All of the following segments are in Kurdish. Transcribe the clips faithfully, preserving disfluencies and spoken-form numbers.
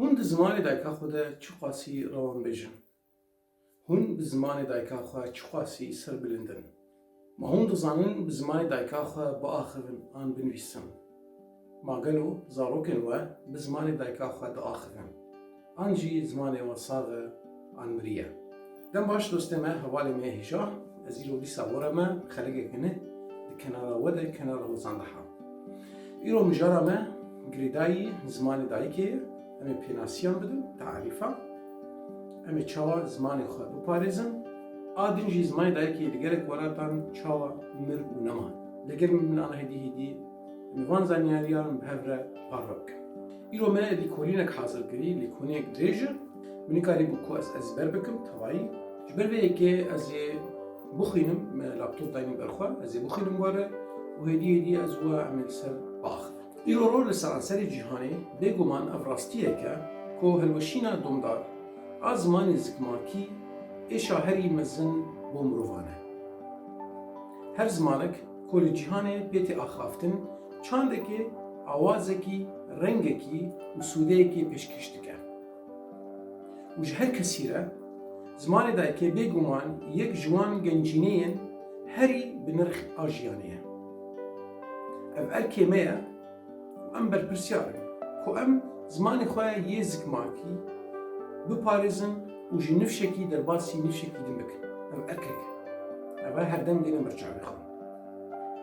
Hûn di zimanê dayika xwe de çiqasî rewan bêjin? Hûn bi zimanê dayika xwe çiqasî serbilind in? Ma hûn dizanin bi zimanê dayika xwe biaxivin an binivîsin? Ma gelo zarokên we bi zimanê dayika xwe diaxivin? An jî zimanê we sax e an mirî ye? Dem baş dostê me, hevalê me hêja, ez îro dîsa were me, xelekeke neh di kenara we de, kenara hozan de ha. Îro mijara me girêdayî zimanê dayikê ye. Em ê pênasiyan bidin, tarîfa. Em ê çawa zimanê xwe biparêzin. A din jî zimanê dayikê li gelek welatan çawa mir û nema. Li gel min ana hêdî hêdî em ê van zanyariyan bi hev re parve bikin. Îro me lîkolînek hazir kirî, lîkolînek dirêj e. Min nikarîbû ku ez ezber bikim, tevayî. Ji ber vê yekê ez ê bixwînim, me laptop dayîn ber xwe, ez ê bixwînim were û hêdî hêdî ez we em ê li ser biaxivin. Îro ro li seranserê cîhanê bêguman ev rastiyek e ku hilweşîna domdar a zimanê zikmakî êşa herî mezin bo mirovan e. Her zimanek ku li cîhanê pê tê axaftin, çandekê, awazekî, rengekî û sûdeyekê pêşkêş dike. Û ji her kesî re zimanê dayikê bêguman yek ji wan gencîneyên herî bi nirx a jiyanê ye. Ev erkê me ye û em berpirsiyar in ku em zimanê xwe yê zikmakî biparêzin û ji nifşekî derbasî nifşekî din bikin. Ev erkek e. Ev e, her dem dêne ber çavê xwe.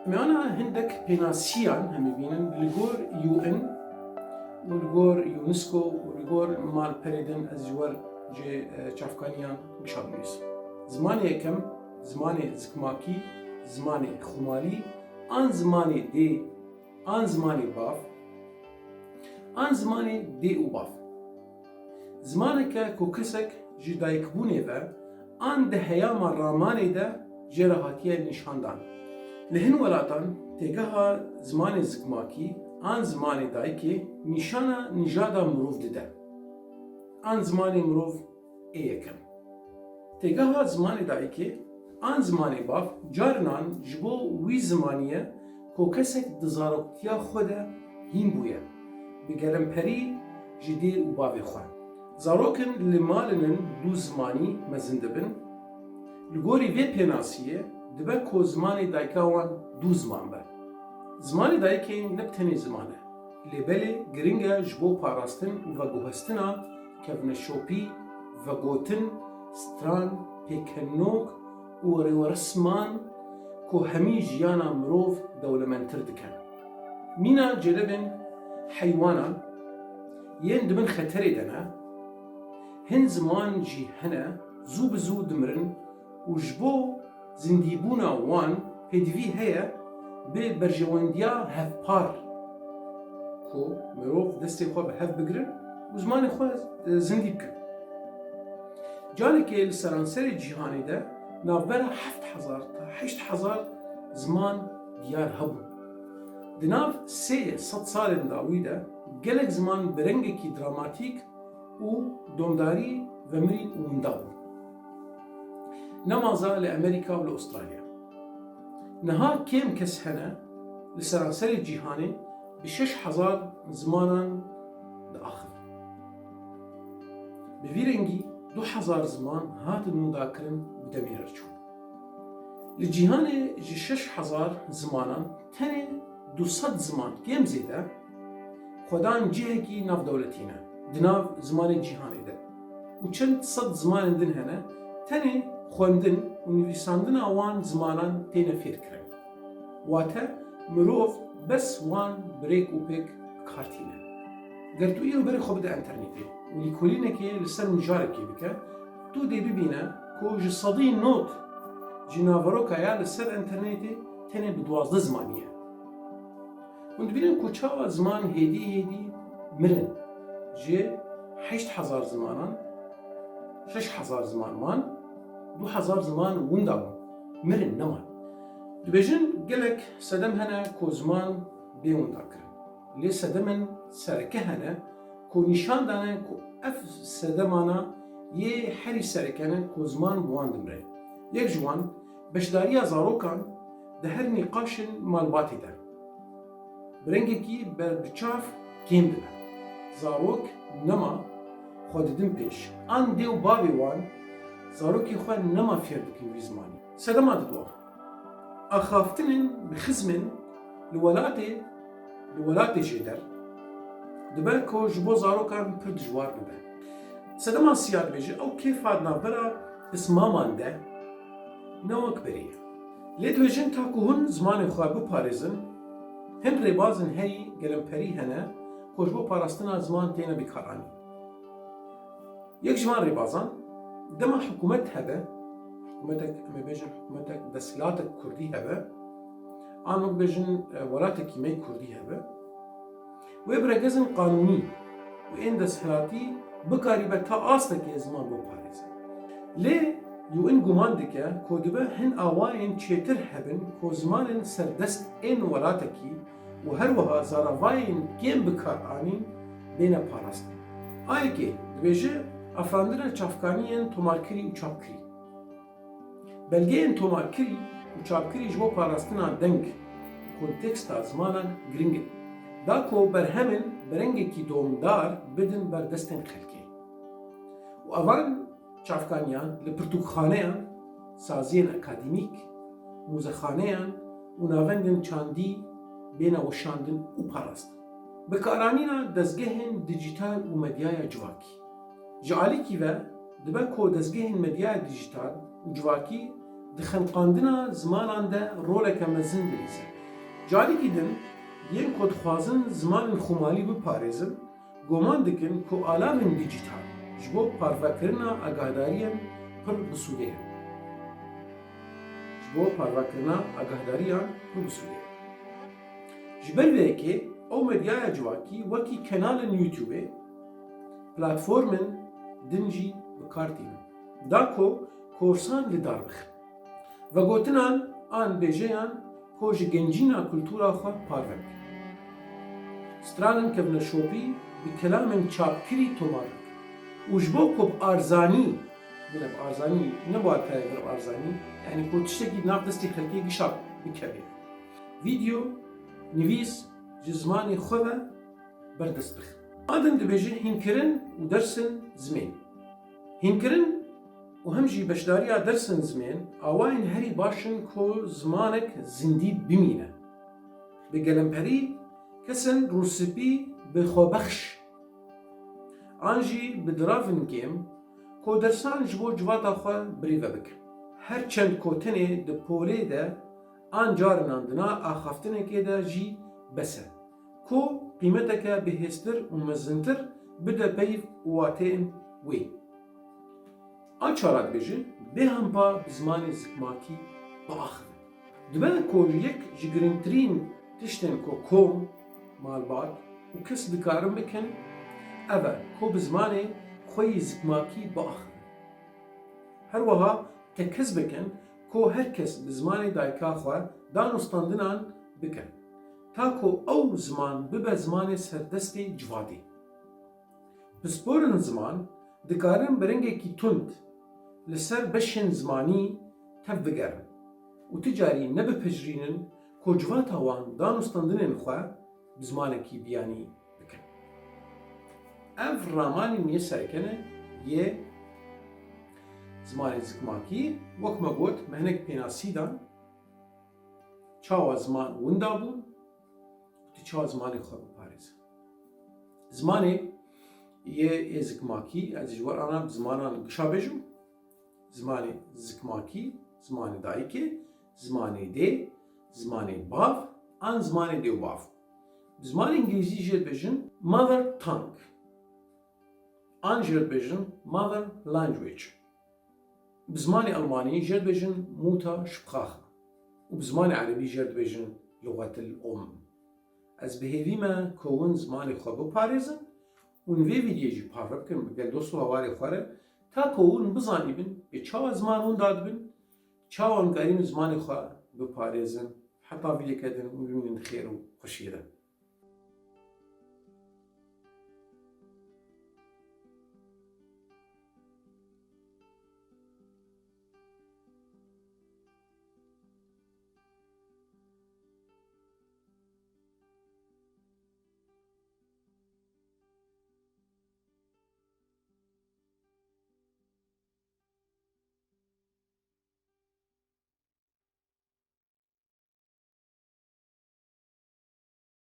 Em ê ana hindek pênasiyan em ê bînin li gor U N û li gor UNESCO û li gor malperê din, ez ji wer ji, e, çavkaniyan gişa binivîsim. Zimanê yekem, zimanê zikmakî, zimanê xumalî, an zimanê dê, an zimanê bav, an zimanê dê û bav. Zimaneke ku kesek ji dayikbûnê ve an di heyama ramanê de jê re hatiye nîşandan. Li hin welatan têgeha zimanê zikmakî an zimanê dayikê nîşana nijada mirov dide. An zimanê mirov ê yekem. Têgeha zimanê dayikê an zimanê bav carinan ji bo wî zimanî ye ku kesek di zaroktiya xwe de hîn bûye, bi gelemperî ji dê û bavê xwe. Zarok in li malin in dû zimanî mezin dibin. Li gorî vê pênasiyê dibe ku zimanê dayika wan dû ziman be. Zimanê dayikê ne bi tenê ziman e. Lê belê giring e ji bo parastin û veguhestina kevneşopî, vegotin, stran, pêkenok û rêweresman ku hemî jiyana mirov dewlemendtir dikin. Mîna celebên heywanan yên di bin xeterê de ne, hin ziman jî hene zû bi zû dimirin û ji bo zindîbûna wan pêdivî heye bi berjewendiya hevpar ku mirov destê xwe bi hev bigirin û zimanê xwe, e, zindî bikin. Carekê li seranserê cîhanê de navbera heft hezar ta heşt hezar ziman diyar hebûn. Di nav sê sed salên dawî de gelek ziman bi rengekî dramatîk û domdarî vemirîn û winda bûn. Nemaza li Amerîka û li Australya. Niha kêm kes hene li seranserê cîhanê bi şeş hezar zimanan diaxivin. Bi vî rengî du hezar ziman hatin windakirin bi demê re çûn. Li cîhanê ji şeş hezar zimanan tenê du sed ziman kêm zêde xwedan cihekî navdewletî ne di nav zimanê cîhanê de û çend sed zimanên din hene tenê xwendin û nivîsandina wan zimanan têne fêrkirin. Wate mirov bes wan bi rêk û pêk bi kar tîne. Ger tu îro berê xwe bide enternetê û lîkolînekê li ser mijarekê bike, tu dê bibîne ku ji sedî nod ji naveroka ya li ser enternetê tenê bi duwazdeh zimanî ye. Hûn dibînin ku çawa ziman hêdî hêdî mirin. Ji heşt hezar zimanan şeş hezar ziman man, du hezar ziman winda bûn, mirin, neman. Dibêjin gelek sedem hene ku ziman bê winda kirin. Lê sedemên sereke hene ku nîşan dane ku ev sedemana yê herî sereke ne ku ziman bi wan dimre. Yek ji wan beşdariya zarokan di her nîqaşên malbatê de bi rengekî berbiçav kêm dibe. Zarok nema xwe didin pêş. An dê û bavê wan zarokê xwe nema fêr dikin vî zimanî. Sedema didwa. Axaftinên bi xizmên li welatê, li welatê jêder dibe ku ji bo zarokan pir dijwar bibe. Sedema siya dibêje ew kêfa di navbera pismaman de ne wek berê ye. Lê dibêjin ta ku hûn zimanê xwe biparêzin, hin rêbazên herî gelemperî hene ku ji bo parastina ziman têne bikaranîn. Yek ji van rêbazan, dema hikûmet hebe, hikûmetek, em ê bêjin hikûmetek, desthilatek kurdî hebe, an wek bêjin, e, welatekî me kurdî hebe, wê bi rêgezên qanûnî û ên desthilatî bikarîbe ta astekê ziman biparêze. Lê Yuin guman dike ku dibe hin awayên çêtir hebin ku zimanên serdest ên welatekî û her wiha zaravayên kêm bikaranîn bêne parastin. A Y K dibêje, afirandina çavkaniyên tomarkirî û çapkirî. Belgeyên tomarkirî û çapkirî ji bo parastina deng û konteksta zimanan giring in. Da ku berhemên bi rengekî domdar bidin ber destên xelkê. Û evan çavkaniyan li pirtûkxaneyan, saziyên akademîk, mûzexaneyan û navendên çandî bêne weşandin û parastin. Bikaranîna dezgehên dîjîtal û medyaya civakî. Ji alîkî ve dibe ku dezgehên medyaya dîjîtal û civakî di xeniqandina zimanan de roleke mezin bilîze. Ji alîkî din, yên ku dixwazin zimanên xwemalî biparêzin, guman dikin ku alavên dîjîtal ji bo parvekirina agahdariyên pir bi sûdê ye. Ji bo parvekirina agahdariyan pir bi sûdê ye. Ji ber vê yekê ew medyaya civakî wekî kenalên YouTubeê, platformên din jî bi kar tînin. Da ku korsan li dar bixin. Vegotinan an bêjeyan ku ji gencîna kultura xwe parve bikin. Stranan kevneşopî bi kelamên çapkirî tomar bikin. Û ji bo ku bi arzanî, bile bi arzanî, ne bi watayê vir bi arzanî, yanî ku tiştekî di nav destê xelkê gişa bikeve. Vîdeo, nivîs ji zimanê xwe ve berdest bixin. A din dibêje hînkirin û dersên zimên. Hînkirin û hem jî beşdariya dersên zimên awayên herî baş in ku zimanek zindî bimîne. Bi gelemperî kesên rûspî bi xwebexş an jî bi diravên kêm ku dersan ji bo civata xwe birêve bikin. Her çend ku tenê di polê de an carinan di nav axaftinekê de jî bes e ku qîmeteke bihêztir û mezintir bide peyv û wateyên wê. A çara dibêje, bêhempa bi zimanê zikmakî biaxivin. Dibe ku yek ji girîngtirîn tiştên ku kom, malbat û kes dikarin bikin, ev e ku bi zimanê xwe yî zikmakî biaxivin. Her wiha tekez bikin ku her kes bi zimanê dayika xwe dan û standinan bike, ta ku ew ziman bibe zimanê serdestê civadê. Pisporên ziman dikarin bi rengekî tund li ser beşên zimanî tev bigerin û ti carî nebipejirînin ku civata wan dan û standinên xwe bi zimanekî biyanî bikin. Ev ramanên yê sereke ne yê zimanê zikmakî, wek me got, me hinek pênasî dan, çawa ziman winda bûn û tu çawa zimanê xwe biparêze. Zimanê yê, yê zikmakî, ez ji we re bi zimanan gişa bêjim, zimanê zikmakî, zimanê dayikê, zimanê dê, zimanê bav an zimanê dê û bav. Bi zimanê îngilîzî jê dibêjin mother tongue an jê dibêjin mother language. Bi zimanê almanî jê dibêjin Muttersprache û bi zimanê erebî jê dibêjin Luxetil Umm. Ez bi hêvî me ku hûn zimanê xwe biparêzin û hûn vê vîdyoyê jî parve bikin bi gel dost û hevalê xwe re, ta ku hûn bizanîbin bê çawa ziman winda dibin, çawa hûn karîn zimanê xwe biparêzin. Heta vîdyoyeke din hûn bimînin di xêr û xweşiyê de.